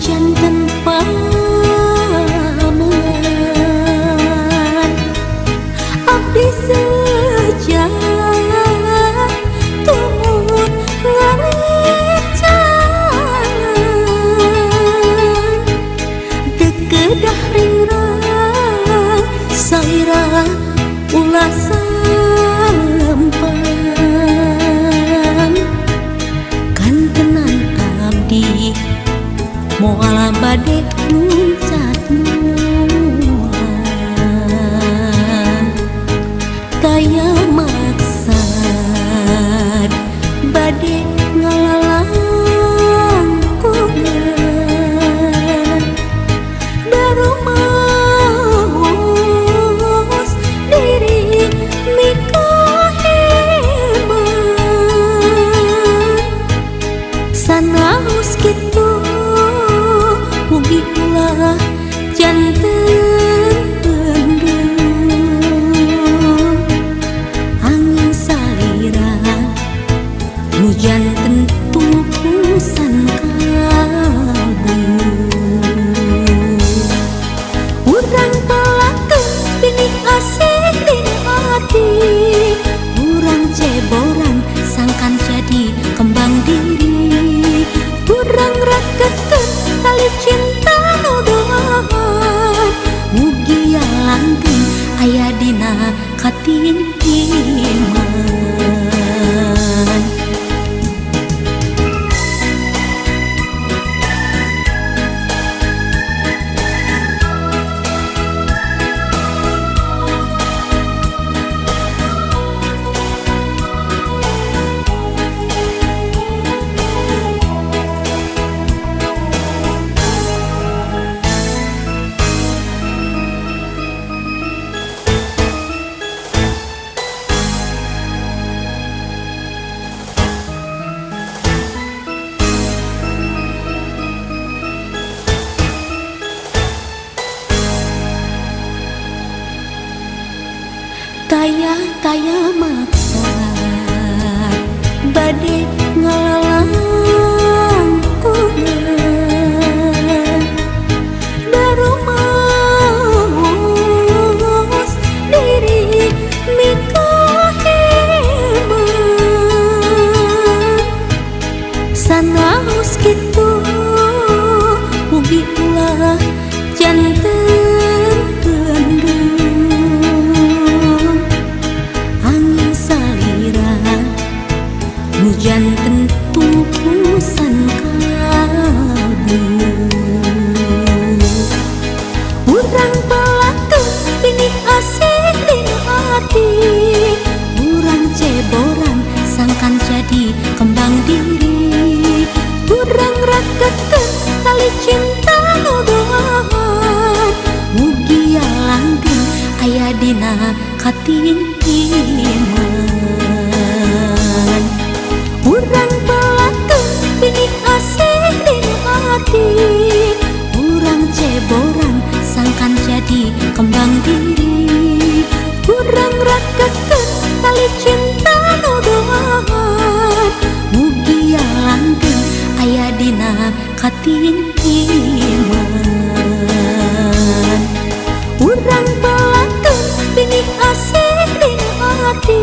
janten pamelan abdi sejak tumut ngarencangan teu kedah ringrang salira ulah salempan kantenan abdi moal bade luncat mulan kaya maksad bade ngalalangkungan darumaos diri mikaheman sanaos kitu mugi ulah janten pendung angin salira nu janten tumpusan kalbu urang palakeun pinih asih dina ati urang ceboran sangkan jadi kembang diri urang raketkeun tali cinta nu doahan mugia langgeng aya dina katintiman. Taya-taya maksad bade ngalalangkungan darumaos diri mikaheman sanaos kitu mugi ulah janten pendung angin salira nu janten tumpusan kalbu urang palakeun pinih asih dina ati urang ceboran sangkan jadi kembang diri urang raketkeun tali cinta nu doahan mugia langgeng aya dina katintiman urang palakeun pinih asih dina ati urang ceboran sangkan jadi kembang diri urang raketkeun tali cinta nu doahan mugia langgeng aya dina katintiman urang palakeun pinih asih dina ati.